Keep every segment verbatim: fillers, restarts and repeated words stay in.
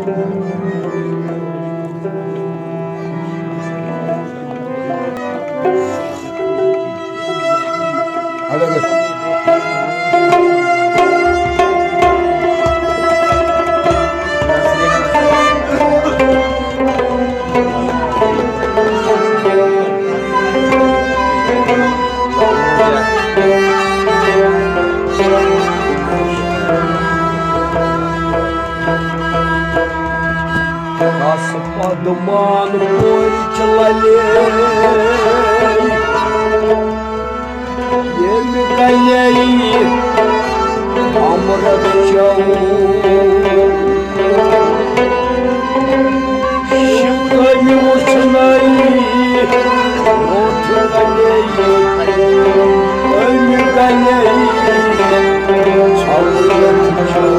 کس پدمان پورچ للے، ییٚمہِ گلے امرت چٮ۪و۔ شِکٲرۍ وُچھنَے ووٚتھ گلے، أمہِ گلے امرت چٮ۪و۔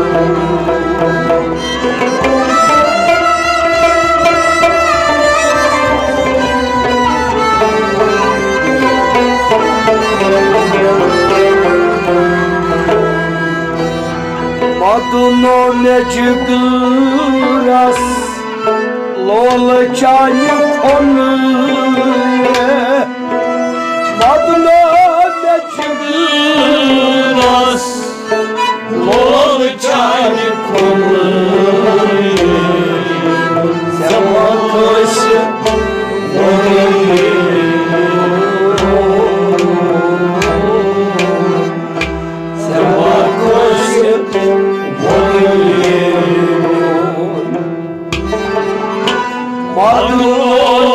مدنو مےٚ جگرس لولہٕ چانہِ کھۄنہٕ۔ مدنو مےٚ جگرس لولہٕ چانہِ کھۄنہٕ۔ ژےٚ ما کٲنٛسہِ ووٚنُے؟ ژےٚ ما کٲنٛسہِ ووٚنُے؟ مدنو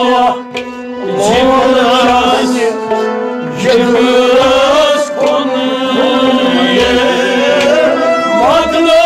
مےٚ جگرس، جگرس کھۄنہٕ۔ مدنو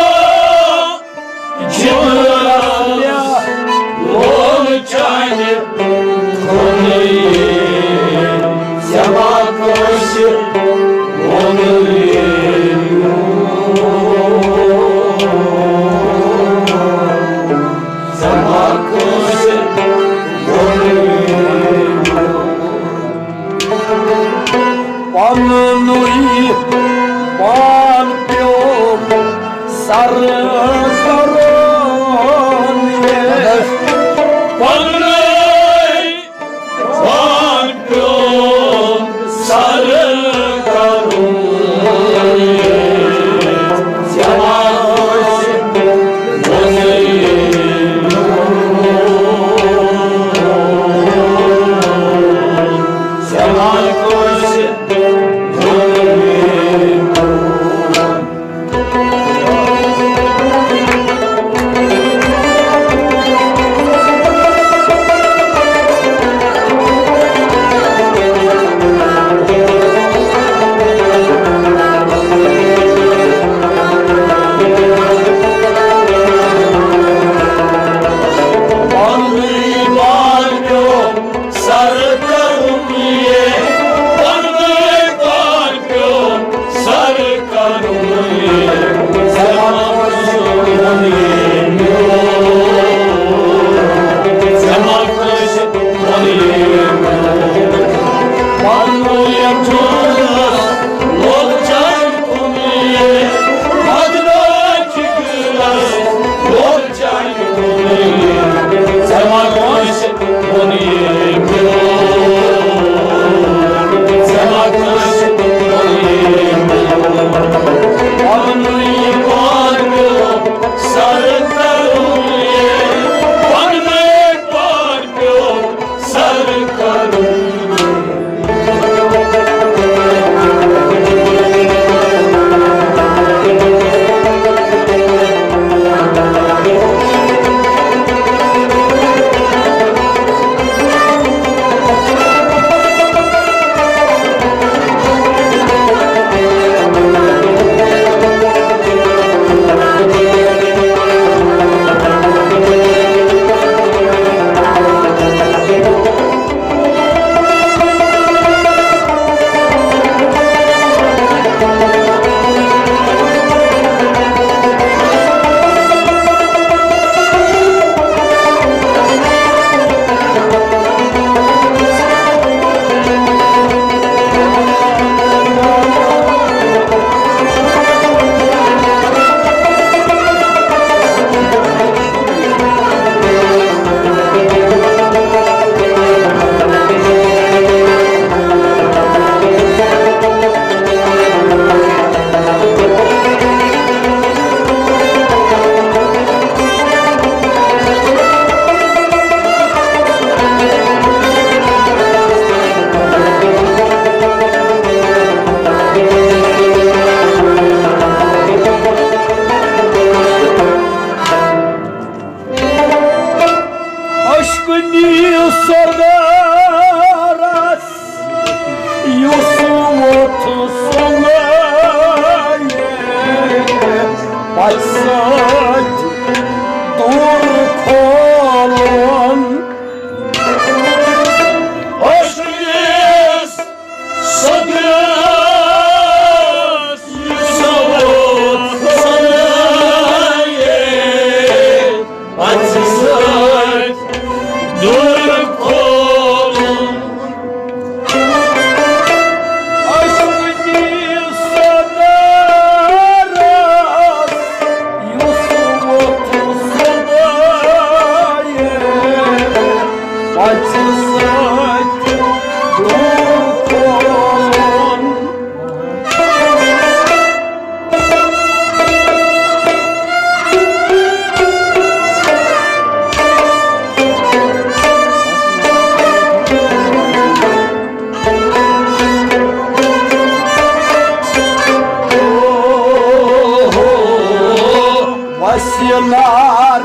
یار،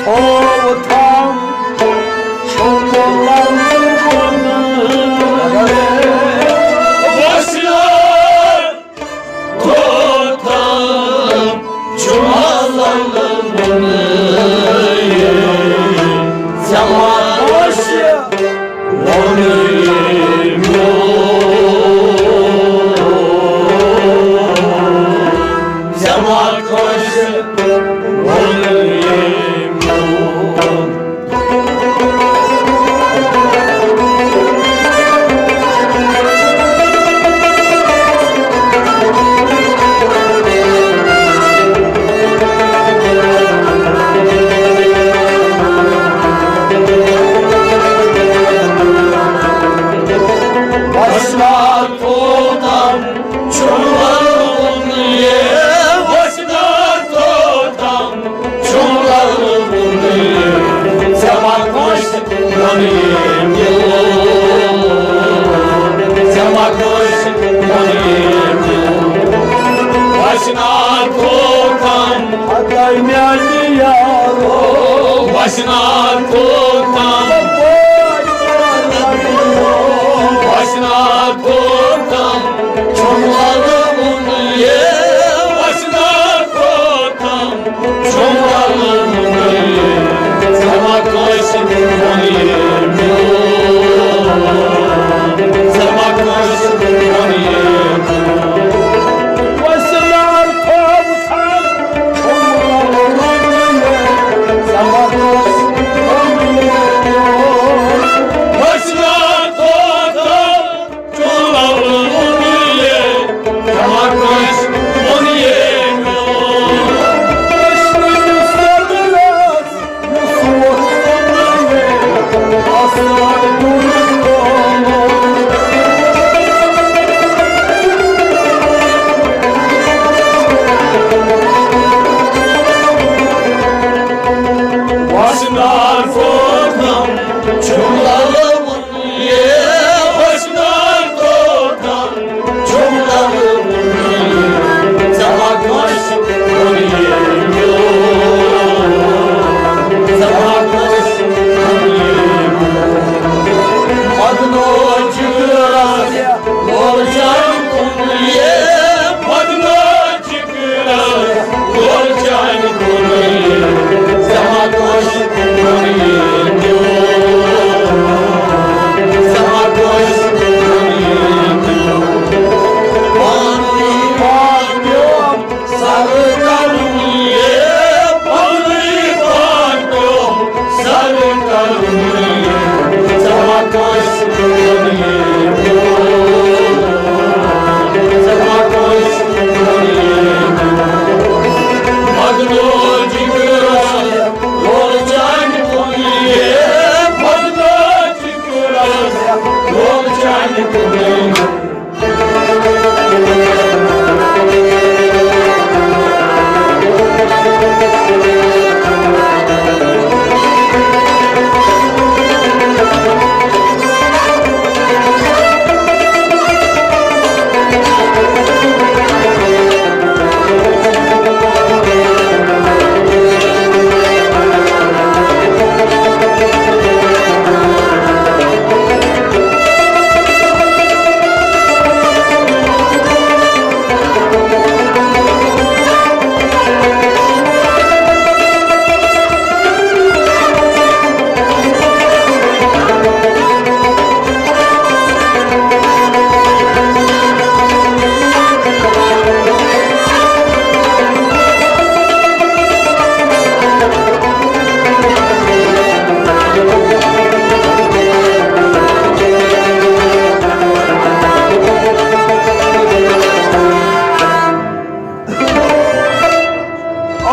تھوو تھم، چھُم للہٕ وُنہِ۔ وسیلہٕ تھوو تھم، چھُم للہٕ وُنہِ۔ ژےٚ ما خۄش ووٚن ییٚمیُک؟ ژےٚ ما خۄش ووٚن ییٚمیُک؟ وسنا توتم چھُم للہٕ وُنہِ، وسنا توتم چھُم للہٕ وُنہِ۔ ژےٚ ما کٲنٛسہِ ووٚن ییٚمہِ، ژےٚ ما کٲنٛسہِ ووٚن ییٚمہِ۔ وسنا توتم، اَدٕ میٛانہِ یارو۔ وسنا توتم، وسنا توتم چھُم للہٕ وُنہِ، وسنا توتم چھُم للہٕ وُنہِ۔ ژےٚ ما کٲنٛسہِ ووٚن ییٚمیُک؟ ژےٚ ما کٲنٛسہِ ووٚن ییٚمیُک؟ وسنا توتم وسنا توتم چھُم للہٕ وُنہِ، وسنا توتم چھُم للہٕ وُنہِ۔ ژےٚ ما کٲنٛسہِ ووٚن ییٚمیُک؟ ژےٚ ما کٲنٛسہِ ووٚن ییٚمیُک؟ مدنو جگرس لول چانہِ کُن یے، مدنو جگرس لول چانہِ کُن یے۔ ژےٚ ما کٲنٛسہِ ووٚن ییٚمیُک؟ ژےٚ ما کٲنٛسہِ ووٚن ییٚمیُک؟ پانہٕ پانہٕ پیوٚم سر کرُن یے، پانہٕ پانہٕ پیوٚم سر کرُن یے۔ ژےٚ ما کٲنٛسہِ ووٚن ییٚمیُک؟ ژےٚ ما کٲنٛسہِ ووٚن ییٚمیُک؟ مدنو جگرس لول چانہِ کُن یے، مدنو جگرس لول چانہِ کُن یے۔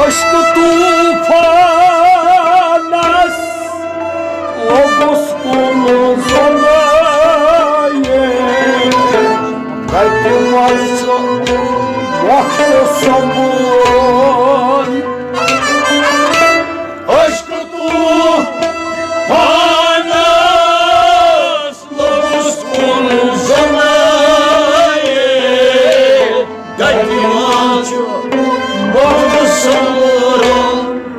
عشق طوفانس لوٚگُس کُن زنٲیِتھ، کتہِ منٛز چھُ وقت سنبھلُن؟ عشق طوفانس لوٚگُس کُن زنٲیِتھ، کتہِ منٛز چھُ وقت سنبھلُن؟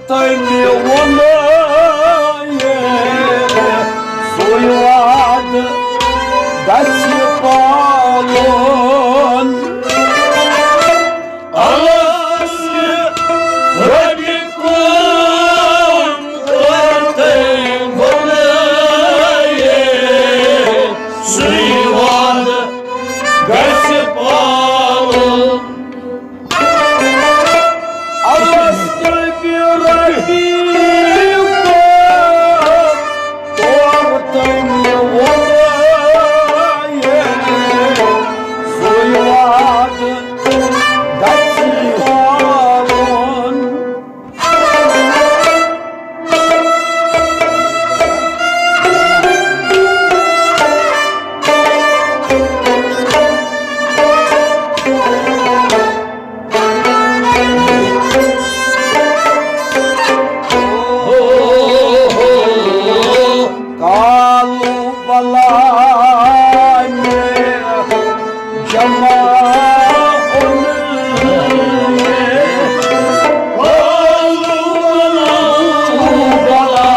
تٔمۍ ووٚن، یہِ سُے وعدٕ گژھِ پالُن۔ الس رۄبِ کُن تٔمۍ ووٚن، یہِ سُے وعدٕ گژھِ پالُن۔ الس رۄبِ کُن تور تٔمۍ ووٚن، یہِ سُے وعدٕ گژھِ پالُن۔ کالو بلانہِ جمع اُن۔ کالو بلا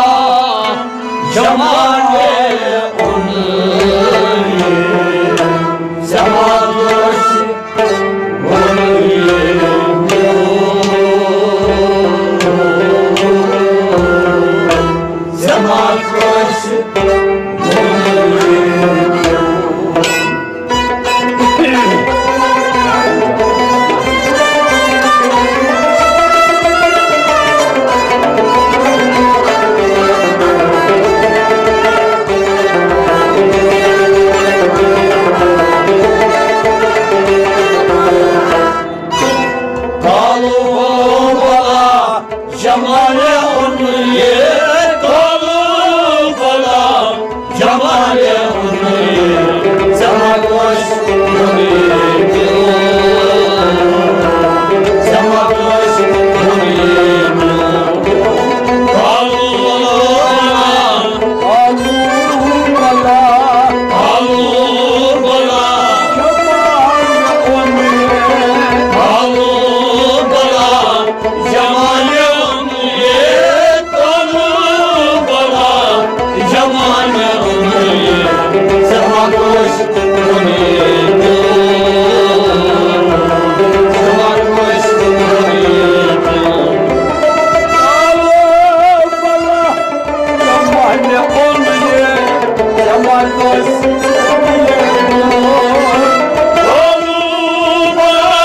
جمع اُن۔ جمع جمال اُن یہِ کالو بلا، جمال اُن یہِ، جمال وش اُن یہِ، جمال وش اُن یہِ، کالو بلا، کالو بلا، کالو بلا، جمال اُن یہِ، کالو بلا۔ جمال اُن یہِ کالو بلا، جمال اُن یہِ، زمانس اُن یہِ، زمانس اُن یہِ۔ کالو بلا، جمال اُن یہِ، زمانس اُن یہِ۔ کالو بلا،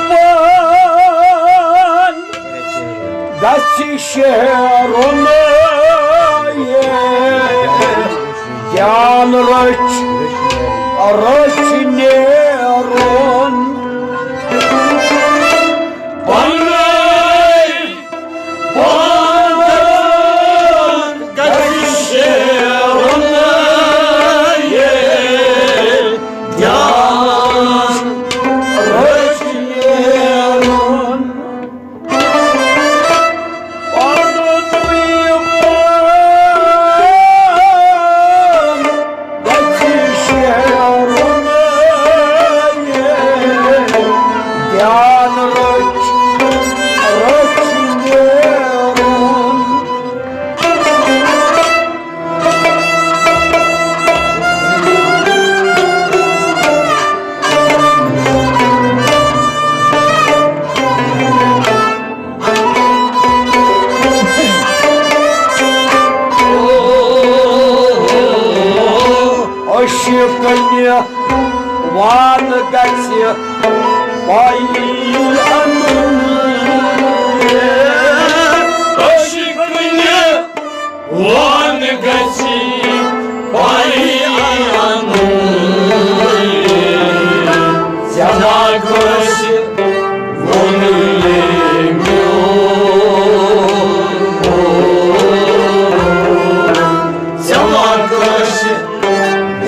پان گژھِ شیرُن، گیان رٔچھِ، رٔچھِ نیرُن۔ پنٕنۍ پان گژھِ شیرُن، ییٚلہِ گیان رٔچھِ نیرُن۔ پنُن یہِ پان گژھِ شیرُن، ییٚلہِ گیان رٔچھِ، رٔچھِ نیرُن۔ عشقنہِ وان گژھِ پَے اَنُن۔ عشقنہِ وان گژھِ پَے اَنُن۔ ژےٚ ما کٲنٛسہِ ووٚن ییٚمیُک؟ ژےٚ ما کٲنٛسہِ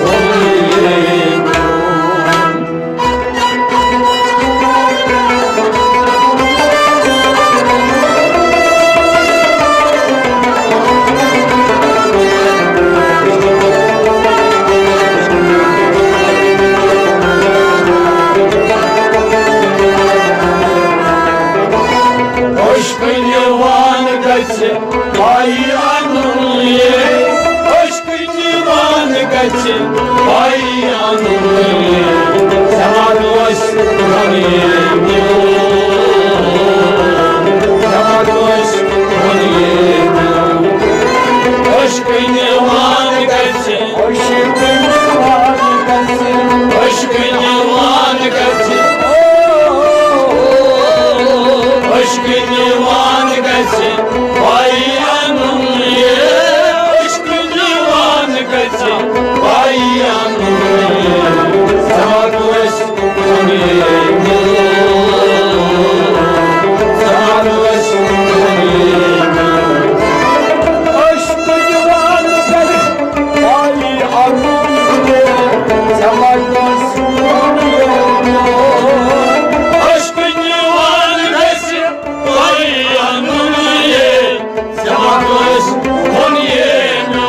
ووٚن ییٚمیُک؟ عشقنہِ وان گژھِ پَے اَنُن ییٚلہِ، عشقنہِ وان گژھِ پَے اَنُن ییٚلہِ۔ ژےٚ ما کٲنٛسہِ ووٚن ییٚمیُک؟ ژےٚ ما کٲنٛسہِ ووٚن ییٚمیُک؟ عشقنہِ وان گژھِ، عشقنہِ وان گژھِ، عشقنہِ وان گژھِ، عشقنہِ وان گژھِ پَے اَنُن ییٚلہِ، عشقنہِ وان گژھِ پَے اَنُن ییٚلہِ۔ ژےٚ ما کٲنٛسہِ ووٚن ییٚمیُک؟ ژےٚ ما کٲنٛسہِ ووٚن ییٚمیُک؟ عشقنہِ وان گژھِ پَے اَنُن ییٚلہِ، ژےٚ ما کٲنٛسہِ ووٚن ییٚمیُک؟ عشقنہِ وان گژھِ پَے اَنُن ییٚلہِ، ژےٚ ما کٲنٛسہِ ووٚن ییٚمیُک؟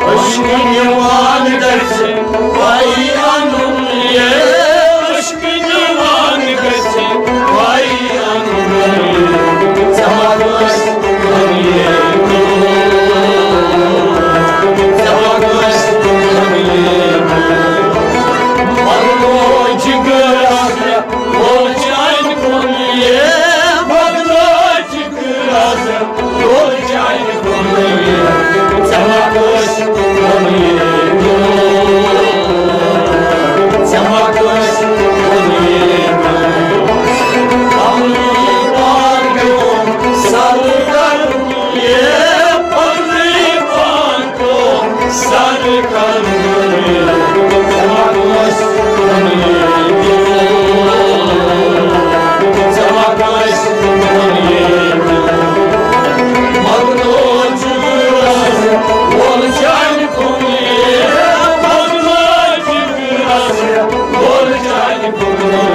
عشقنہِ وان گژھِ پَے اَنُن ییٚلہِ، عشقنہِ وان گژھِ پَے اَنُن ییٚلہِ۔ ژےٚ ما کٲنٛسہِ ووٚن ییٚمیُک؟ ژےٚ ما کٲنٛسہِ ووٚن ییٚمیُک؟ پَنُن جِگر آسہِ وول چانہِ کُن یے، پَنُن جِگر آسہِ وول چانہِ کُن یے۔ ژےٚ ما کٲنٛسہِ ووٚن ییٚمیُک؟ ژےٚ ما کٲنٛسہِ ووٚن ییٚمیُک؟ پَنُن پان پیوٚو سَر کَرُن یے، پَنُن پان سر کرنے، زمانس کرنے، زمانس کرنے۔ مگنو جگرس، بول جان کرنے، مگنو جگرس، بول جان کرنے۔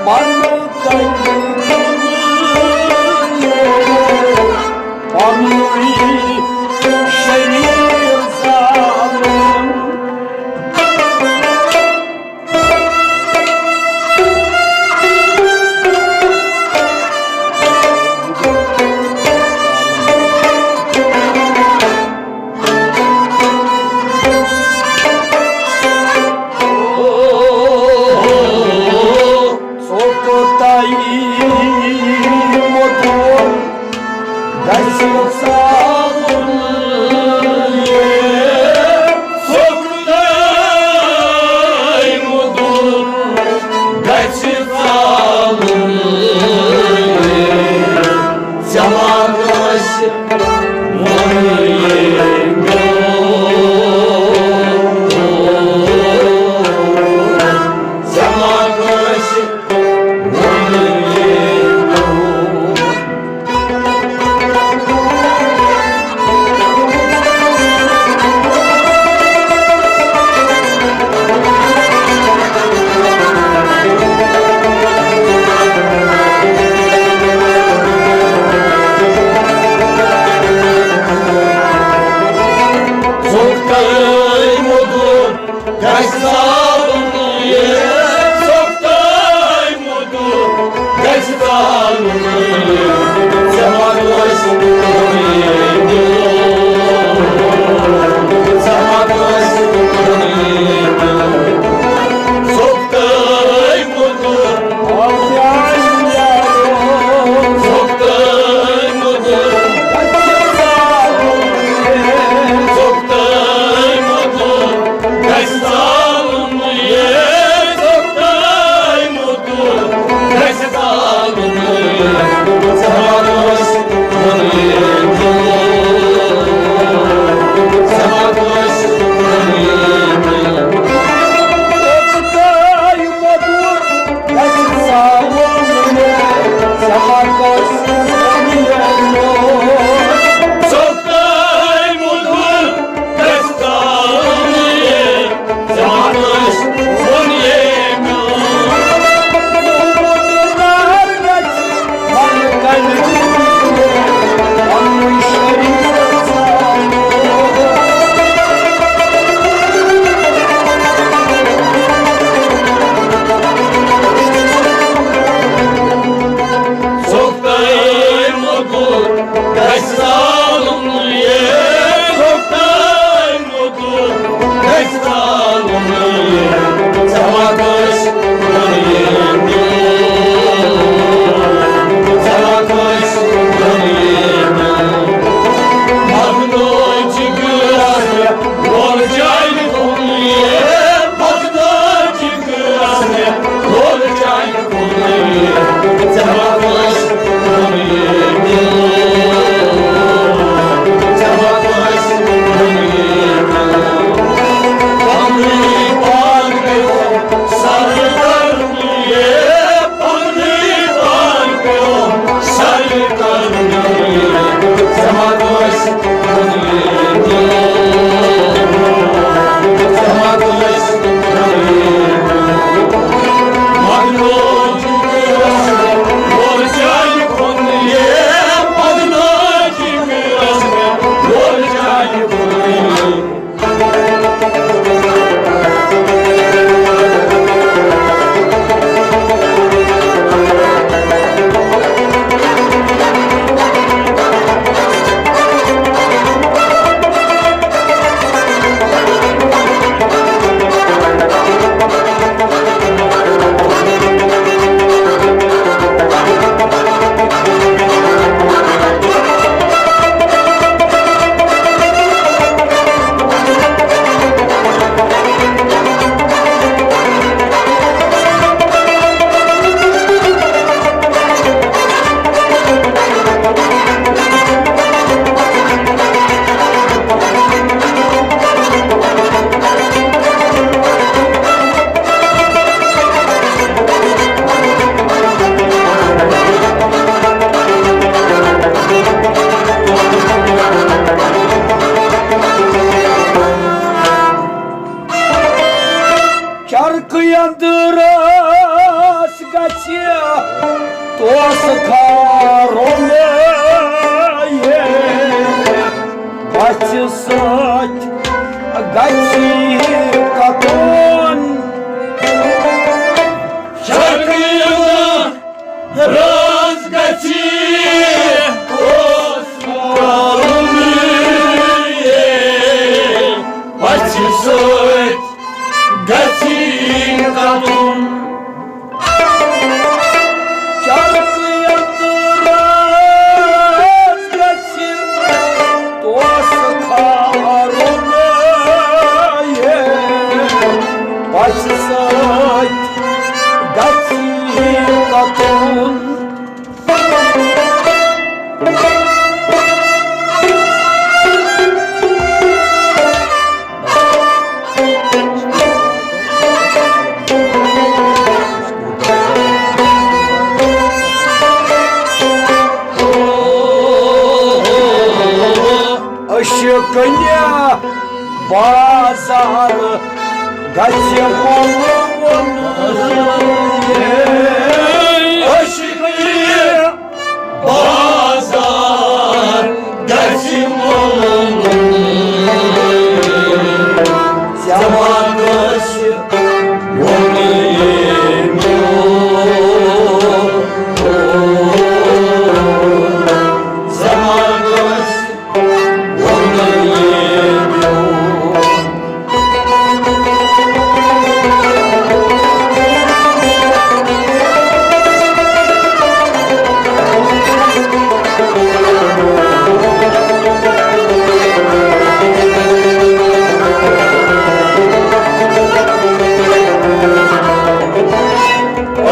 پنُن تنگی پنُن شریٖر ظالم۔ ژوٚک تۄہہِ مُدُر گژھِ ژالُن یہِ۔ ژوٚک تۄہہِ مُدُر گژھِ ژالُن یہِ۔ ژےٚ ما کٲنٛسہِ ووٚن یہِ میون؟ ژےٚ ما کٲنٛسہِ ووٚن یہِ میون؟ ژوٚک تۄہہِ مُدُر گژھِ ژالُن یہِ۔ ژوٚک تۄہہِ مُدُر گژھِ ژالُن یہِ۔ ژےٚ ما کٲنٛسہِ ووٚن یہِ میون؟ ژےٚ ما کٲنٛسہِ ووٚن یہِ میون؟ ژوٚک تۄہہِ مُدُر توسہٕ کھارُن، یے بَژھِ سۭتۍ گژھِ کَتُن۔ شرقہٕ یِنہٕ رٲژ گژھِ توسہٕ کھارُن، یے بَژھِ سۭتۍ گژھِ کَتُن۔ شرقہٕ یِنہٕ رٲژ گژھِ توسہٕ کھارُن، یے بَژھِ سۭتۍ گژھِ کَتُن۔ عشقٕنہِ بازار گژھِ مولوُن۔ عشقٕنہِ بازار گژھِ مولوُن۔ ژےٚ ما کٲنٛسہِ ووٚنمُت؟ ژےٚ ما کٲنٛسہِ ووٚنمُت؟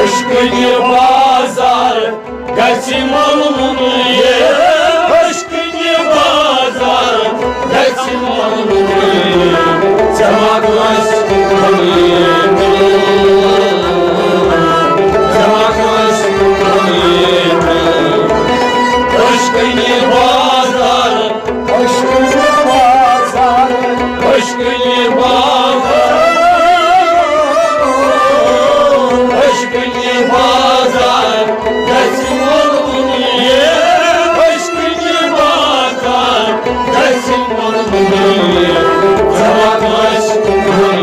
عشقٕنہِ بازار گژھِ مولوُن، یے عشقٕنہِ بازار گژھِ مولوُن۔ ژےٚ ما کٲنٛسہِ ووٚنمُت؟ ژےٚ ما کٲنٛسہِ ووٚنمُت؟ عشقٕنہِ بازار، عشقٕنہِ بازار، عشقٕنہِ بازار، عشقٕنہِ بازار گژھِ مولوُن، یے عشقٕنہِ بازار گژھِ مولوُن۔ ژےٚ ما کٲنٛسہِ ووٚنمُت؟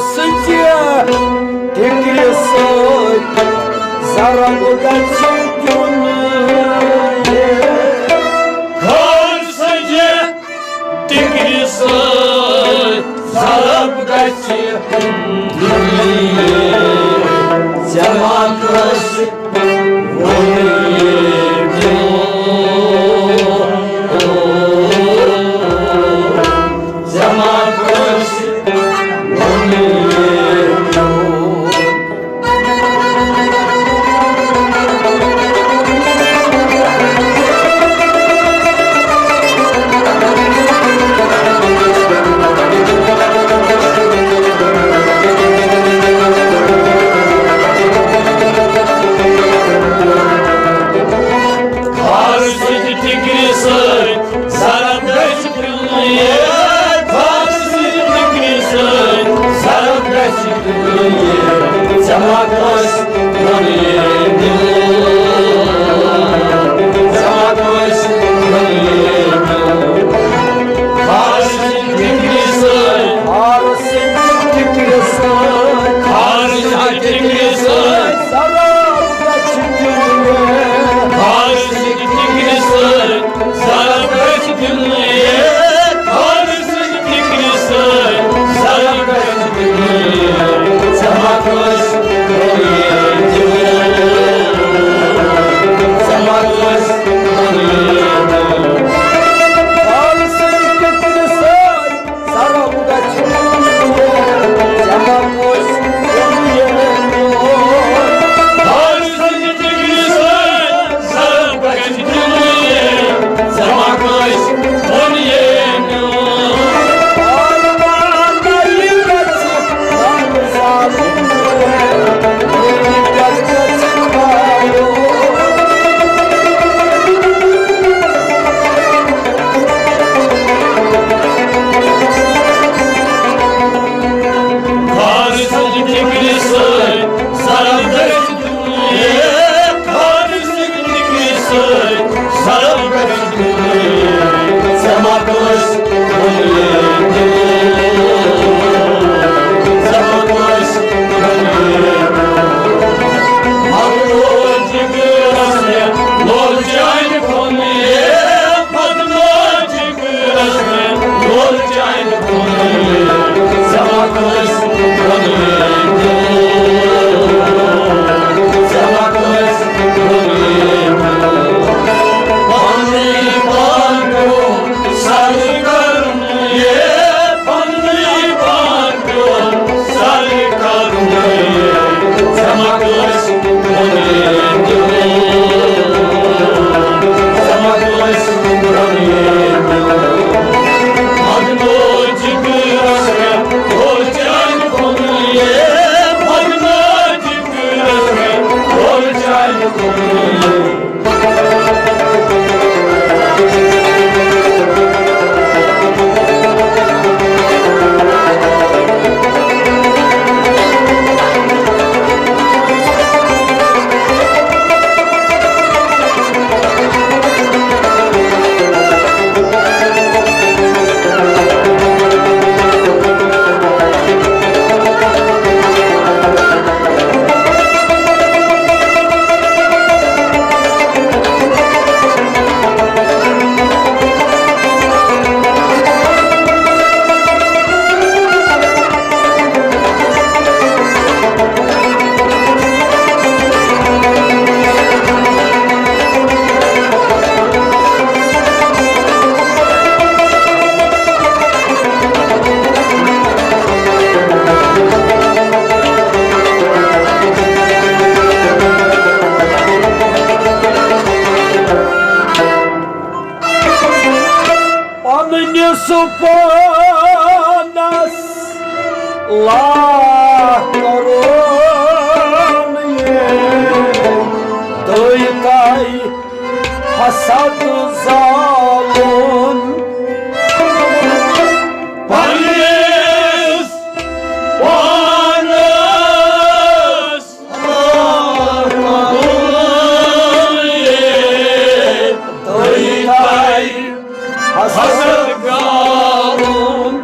سٕنٛزِ ٹِکرِ سۭتۍ ضرب گژھِ دیُن۔ خان سٕنٛزِ ٹِکرِ سۭتۍ ضرب گژھِ دیُن۔ ژےٚ ما کٲنٛسہِ ووٚنُے میون؟ ژےٚ ما کٲنٛسہِ ووٚنُے میون؟ خار سٕنٛزِ ٹِکرِ سۭتۍ ضرب گژھِ دیُن۔ خار سٕنٛزِ ٹِکرِ سۭتۍ ضرب گژھِ دیُن۔ ژےٚ ما کٲنٛسہِ ووٚنُے میون؟ ژےٚ ما کٲنٛسہِ ووٚنُے میون؟ خار سٕنٛزِ ٹِکرِ سۭتۍ۔ خار سٕنٛزِ ٹِکرِ سۭتۍ۔ خار سٕنٛزِ ٹِکرِ سۭتۍ۔ ضرب گژھِ دیُن۔ خار سٕنٛزِ ٹِکرِ سۭتۍ۔ ضرب گژھِ دیُن۔ خار سٕنٛزِ ٹِکرِ سۭتۍ۔ ضرب گژھِ دیُن۔ ژےٚ ما کٲنٛسہِ ووٚنُے میون؟ ژےٚ ما کٲنٛسہِ ووٚنُے میون؟ خار سٕنٛزِ ٹِکرِ سۭتۍ۔ ضرب گژھِ دیُن۔ ژےٚ ما کٲنٛسہِ ووٚنُے میون؟ خار سٕنٛزِ ٹِکرِ سۭتۍ۔ ضرب گژھِ دیُن۔ ژےٚ ما کٲنٛسہِ ووٚنُے میون؟ خار سٕنٛزِ ٹِکرِ سۭتۍ۔ ضرب گژھِ دیُن۔ خار سٕنٛزِ ٹِکرِ سۭتۍ۔ ضرب گژھِ دیُن۔ ژےٚ ما کٲنٛسہِ ووٚنُے میون؟ ژےٚ ما کٲنٛسہِ ووٚنُے میون؟ مگر لوٚگ جِگرس مےٚ لوٚگ چانہِ کُن۔ مگر لوٚگ جِگرس مےٚ لوٚگ چانہِ کُن۔ ژےٚ ما کٲنٛسہِ ووٚنُے میون؟ ژےٚ ما کٲنٛسہِ ووٚنُے میون؟ پننُے پان پیوٚو سر کرُن، یے پننُے پان پیوٚو سر کرُن۔ ژےٚ ما کٲنٛسہِ ووٚنُے میون؟ ژےٚ ما کٲنٛسہِ ووٚنُے میون؟ مگنو جِگرس مےٚ کوٚر چانہِ کُن، یے مگنو جِگرس مےٚ کوٚر چانہِ کُن۔ پننِس پانس لاہ کرُن یے، دٔے تۄہہِ حسد زالُن۔ پننِس پانس حسد گاوُن۔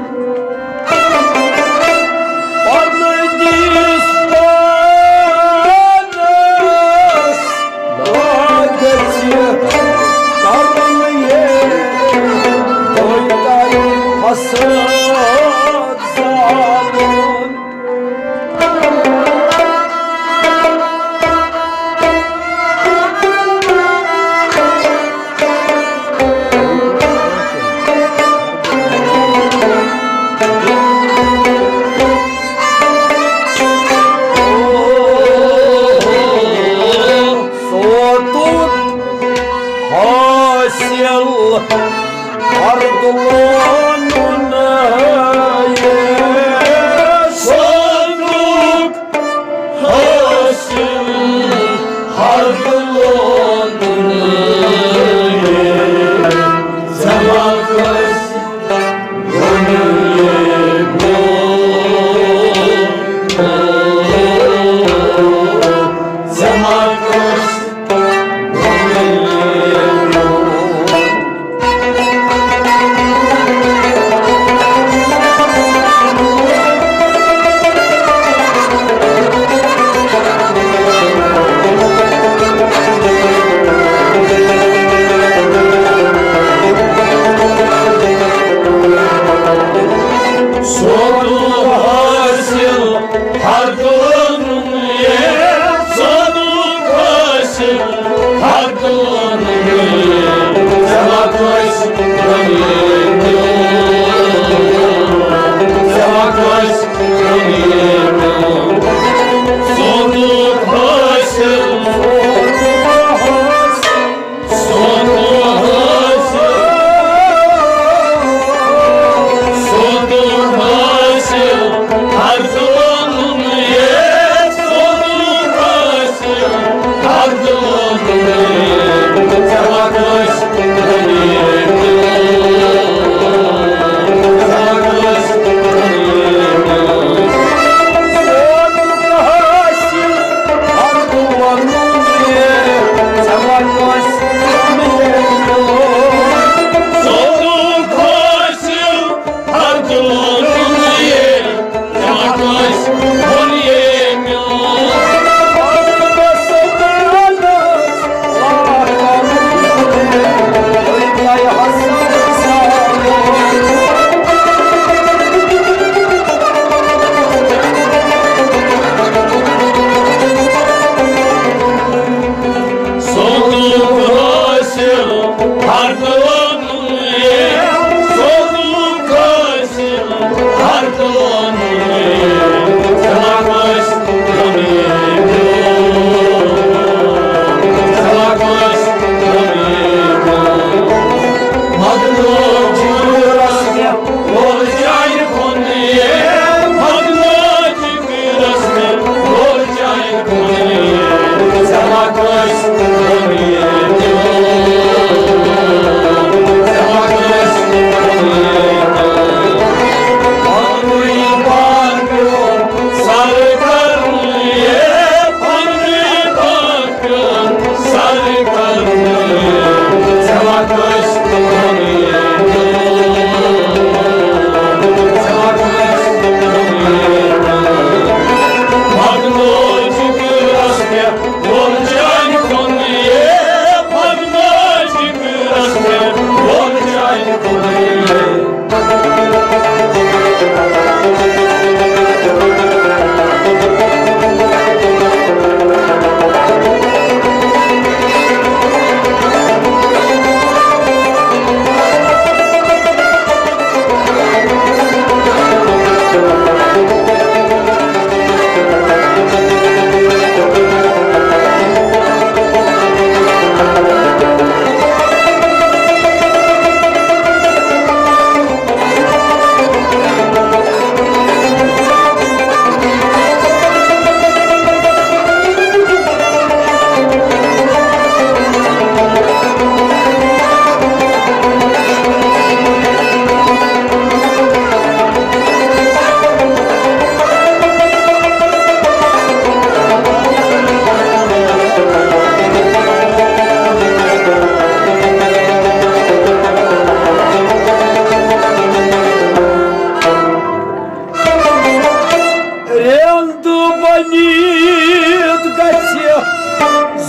زِنٛدٕ بٔنِتھ گژھِ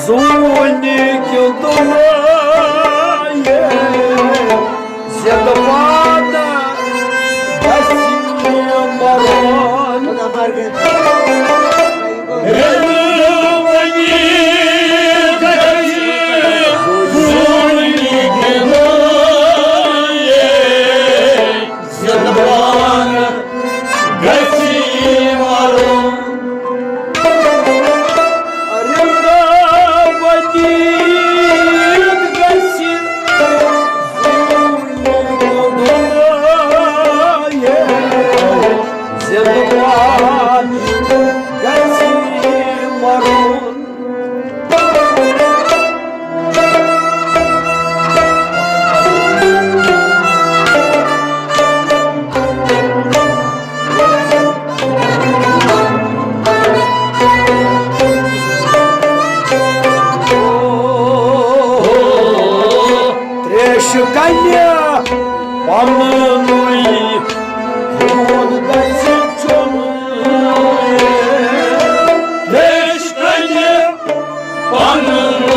زوٗنہِ کِنۍ دُنیاہ، زِنٛدٕ پانہٕ گژھِ مَرُن۔ تریشہِ کنہِ پننُے خوٗن گژھِ چوٚنُے۔ تریشہِ کنہِ پننُے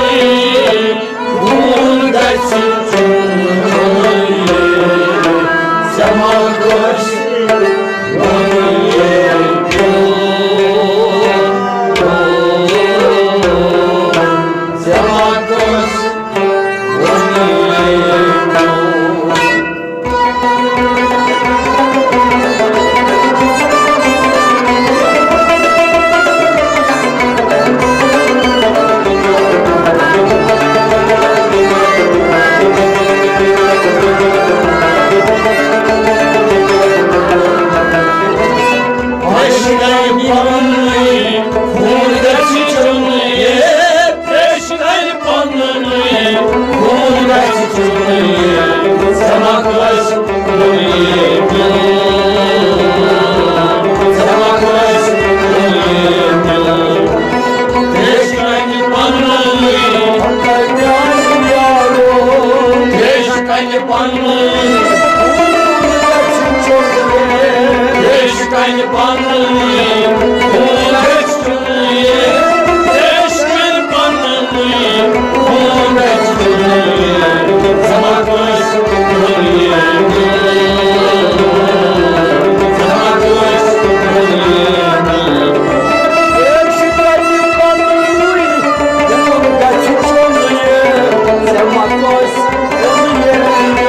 خوٗن گژھِ چوٚنُے۔ ژےٚ ما کٲنٛسہِ ووٚنُے پیوٚو؟ ژےٚ ما کٲنٛسہِ ووٚنُے پیوٚو؟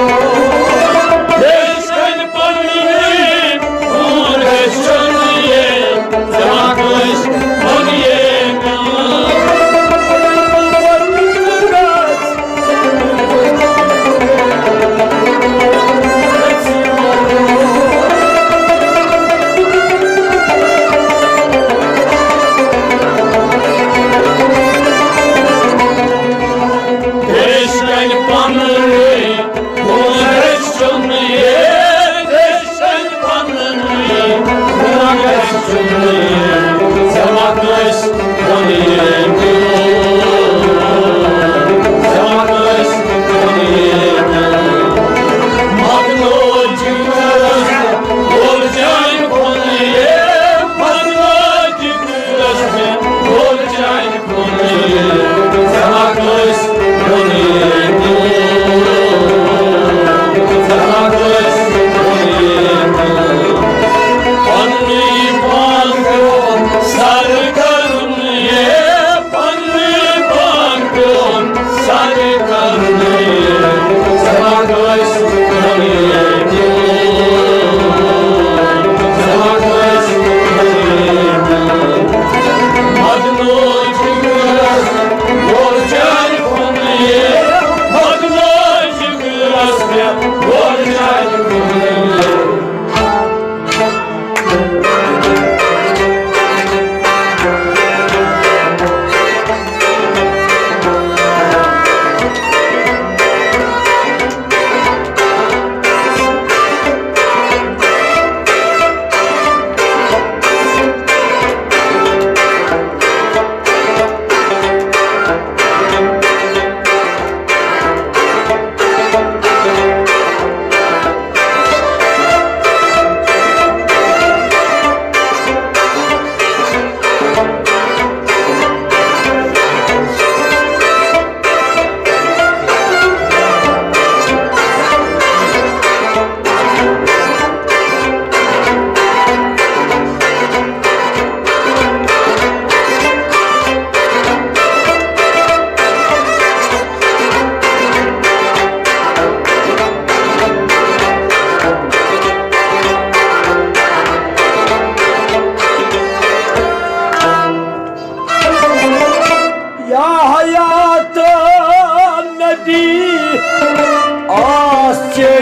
آسے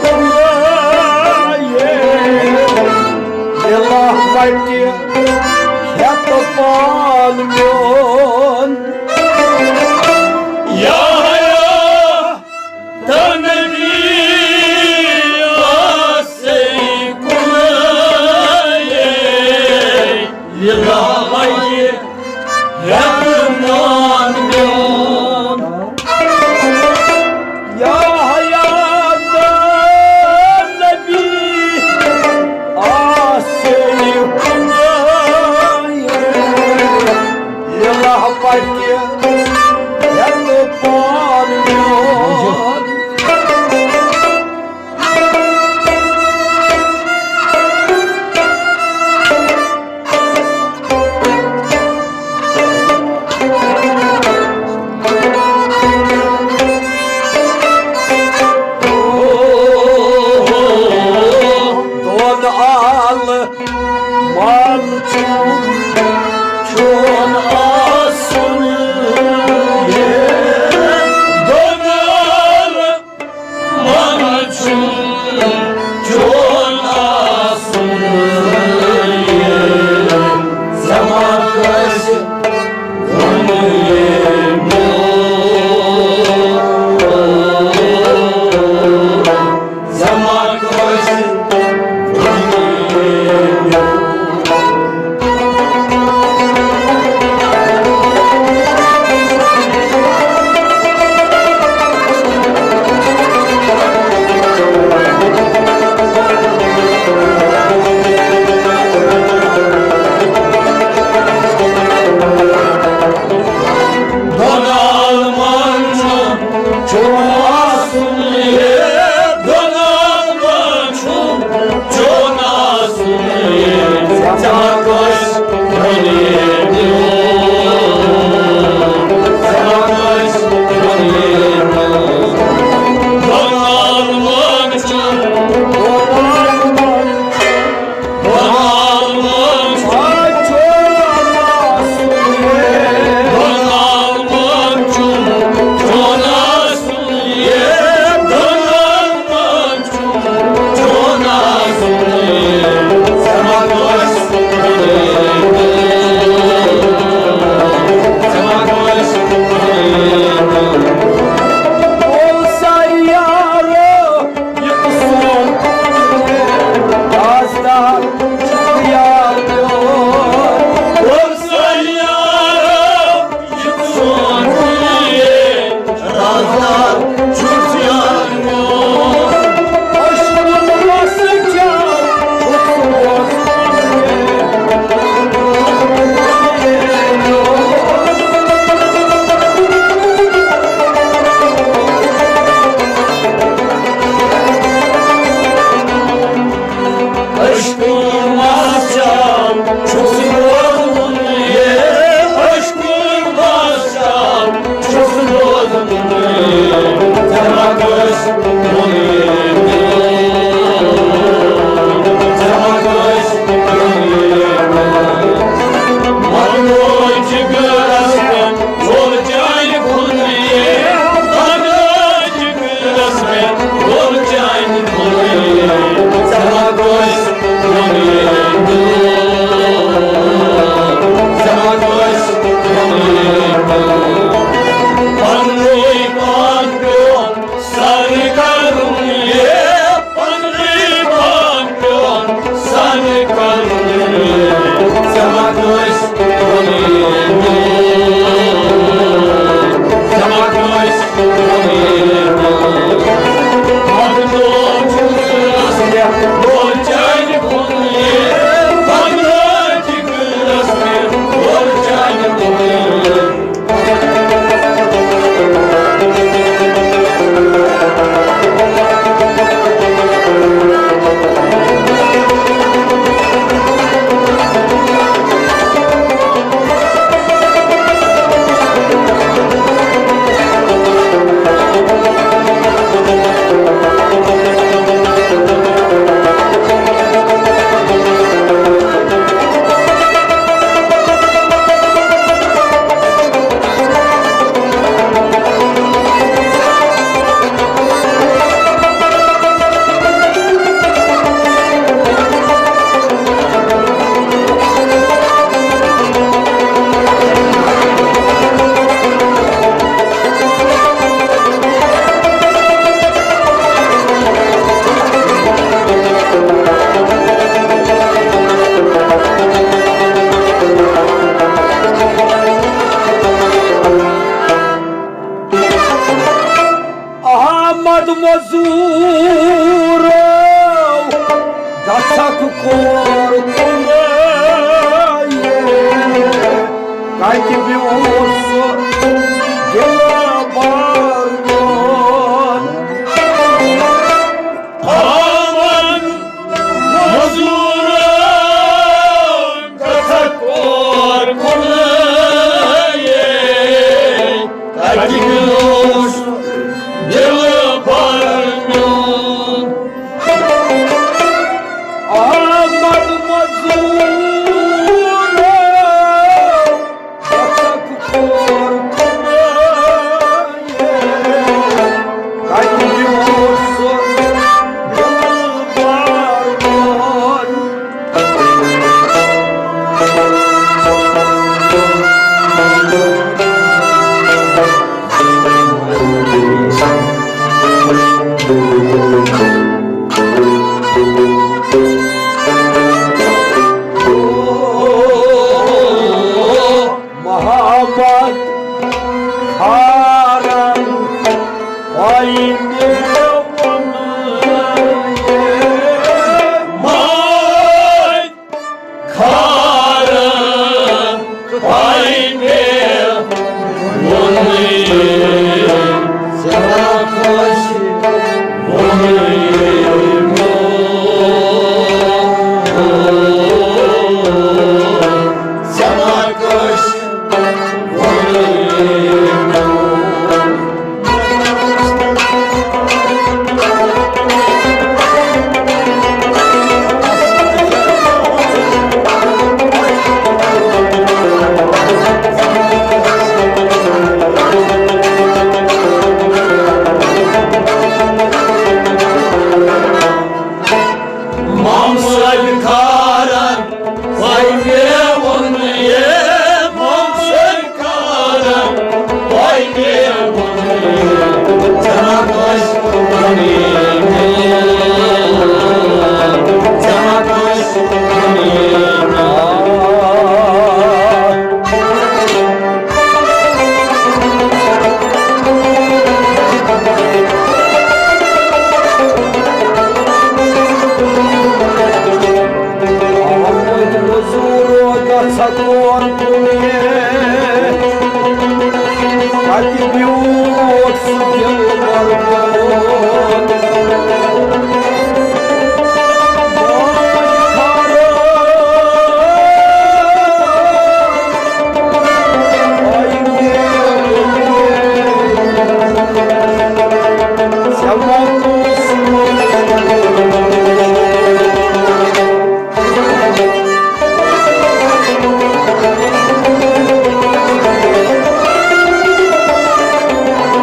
کُلایے، دِلہ وَٹہِ ہٮ۪تھ پان میون۔ یا حیات نبی آسے کُلایے، دِلہ وَٹہِ ہٮ۪تھ پان میون۔ یا حیات نبی آسے کُلایے، دِلہ وَٹہِ ہٮ۪تھ پان میون۔ دۄن عالمن چھُم چون آسُن۔ دۄن عالمن چھُم چون آسُن۔ زمان کٲنٛسہِ ووٚن ییٚمہِ۔ زمان کٲنٛسہِ ووٚن ییٚمہِ۔ سکون کُنہِ۔ اَتہِ بیوٗٹھ سُہ